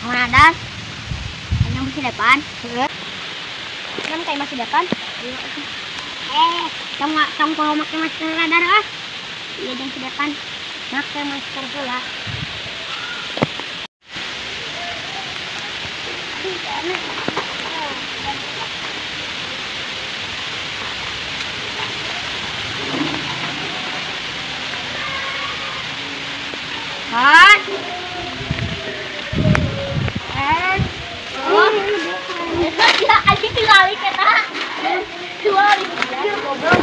Mana das? Yang masih depan. Kan kayak masih depan. Tong tong kalau make masker radar ah. Iya jeung si depan. Make masker heula. Han. Oh. Ya anjing tinggal eta. Dua goblok.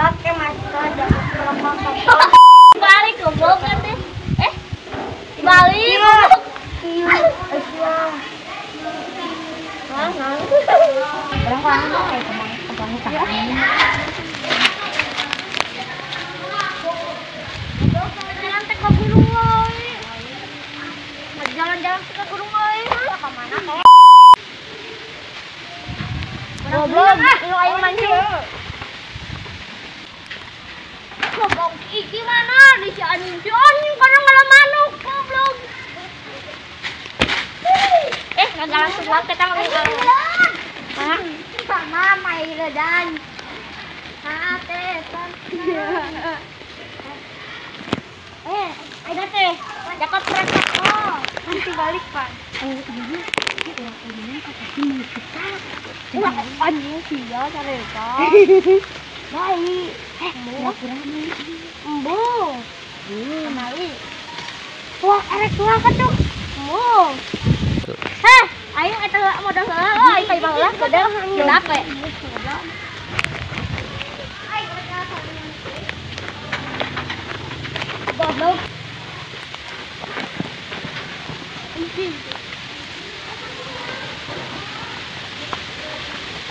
Pakai masker balik goblok kan teh. Balik. Jalan teh ka gunung euy. Jalan-jalan ke gunung euy. Ka mana teh? Goblok, lu aing mancing. Goblok, iki mana di si anjing si anjing kana ngalah manuk goblok. Ngagalang sebuah kita ngagalang. Hah? Sama mai redan. Hate ayo teh. Jakat protokol. Nanti balik, Pak. Urang anjing sia careta. Baik. Embung. Kemari. Wah, erek tuang kan tuh. Embung. Heh, aing eta heula modal heula, oh aing ka imah heula, modal genap we. Goblok.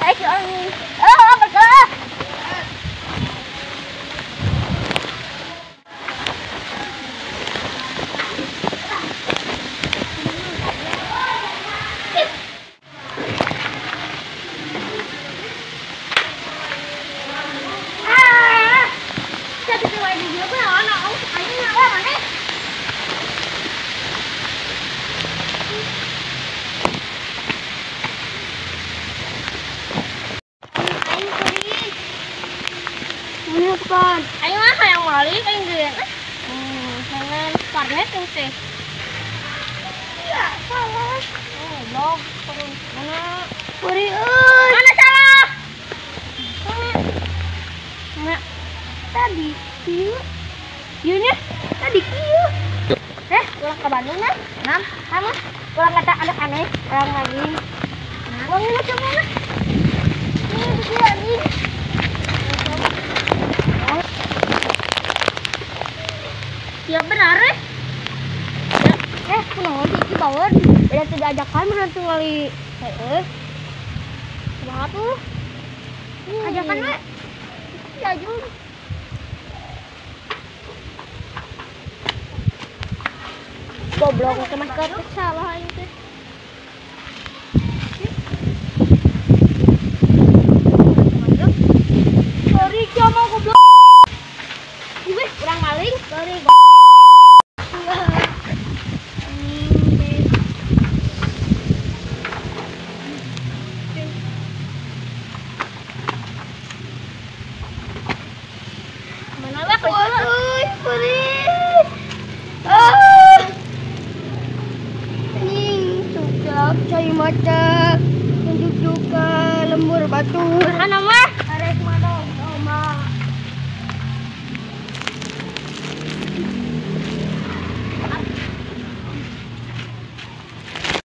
Eh, oh, bergerak. Ayo mah hayang balik aing geus. Jangan warnet yang teh. Ya, salah. Oh, blog. Mana? Puri euy. Mana salah? Mana? Tadi kieu. Ieu nya tadi kieu. Ulang ke Bandung nah. Nah, sama. Ulang kata anak aneh, ulang lagi. Nah, ulang macam mana? Ini kieu anjing. Ya benar eh. Ya, kunaon sih iki bawon? Beda tidak ajakan bener tuh kali. Heeh. Kumaha tuh? Ajakan we. Ya jung. Goblok make masker salah aing teh.